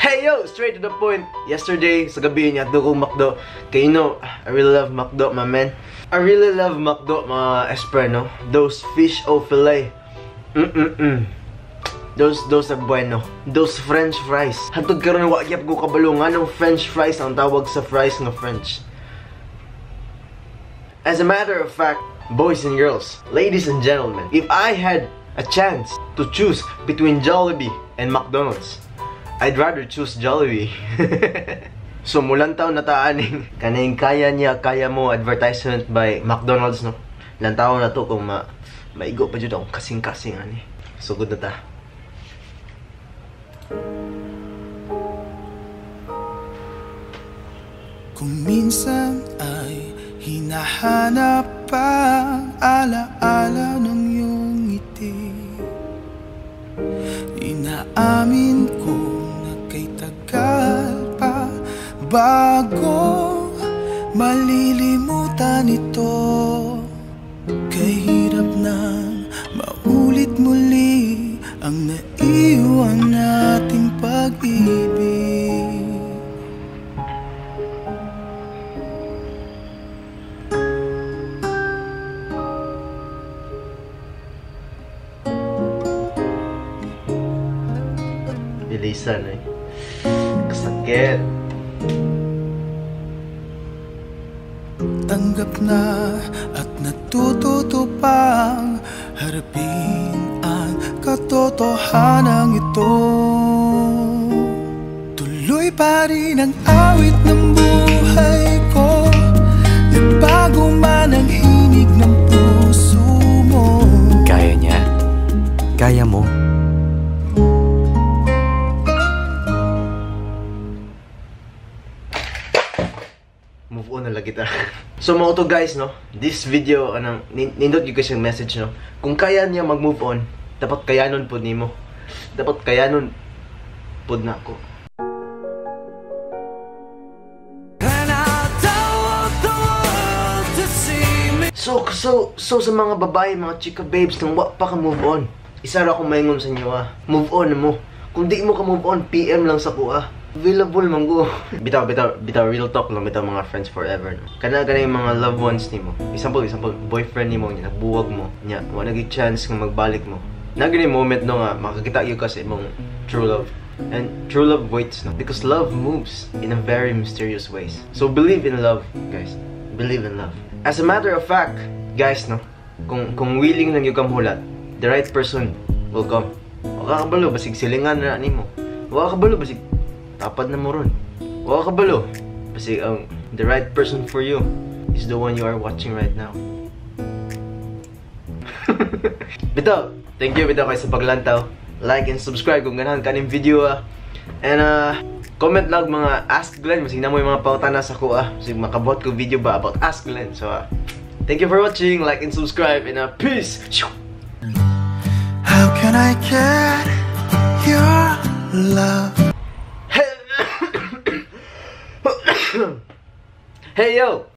Hey yo, straight to the point. Yesterday, sa gabi niya, kong McDo. Kay you know, I really love McDo, my man. I really love McDo, mga espre, no? Those fish au fillet. Those are bueno. Those French fries. Hantod karon wa gyap ko kabalo nganong French fries ang tawag sa fries nga French. As a matter of fact, boys and girls, ladies and gentlemen, if I had a chance to choose between Jollibee and McDonald's, I'd rather choose Jollibee. So mulantaw na taaning kaning kaya niya kaya mo advertisement by McDonald's, no. Lantaw na to kung maigo pa jud akong kasing-kasing ani. So good na ta. Kung minsan ay hinahanap ang alaala ng iyong ngiti, inaamin ko na kay tagal pa bago malilimutan ito. Kay hirap nang maulit muli ang naiwan nating pag-ibig. Bilisan eh. Kasakit. Tanggap na at natututo pang harapin ang katotohanan ito. Tuloy pa rin ang awit ng buhay ko, nagbago man ang hinig ng puso mo. Kaya niya, kaya mo. Move on na lang kita. So mga to guys, no, this video anang nindot gyud kasi message, no. Kung kaya niya mag-move on, dapat kayanon pod nimo. Dapat kayanon pod nako. So sa mga babae, mga chika babes nang wa pa ka move on, isa ra akong maingon sa inyo, ah. Move on mo. Kung di mo ka move on, PM lang sa kuha. Available man ko. Bitaw, real talk lang, bitaw mga friends forever, no? Kana yung mga loved ones nimo. Example, boyfriend nimo niya, nagbuwag mo, niya, wala naging chance nga magbalik mo. Na gani moment no nga makakita gyud ka sa imong true love. And true love waits, no? Because love moves in a very mysterious ways. So believe in love, guys. Believe in love. As a matter of fact, guys, no, kung willing lang gyud ka muhulat, the right person will come. Wa ka kabalo basig silingan na nimo. Wa ka kabalo basig tapad na mo ron. Wa ka kabalo basig ang the right person for you is the one you are watching right now. Bitaw, thank you bitaw kay sa paglantaw. Like and subscribe kung ganahan kaning video, ah. And comment lang mga Ask Glenn, masig na mo yung mga pangutana sa ko, ah. Masig makabuhat ko video ba about Ask Glenn. So thank you for watching, like and subscribe, and peace. How can I get your love? Hey yo!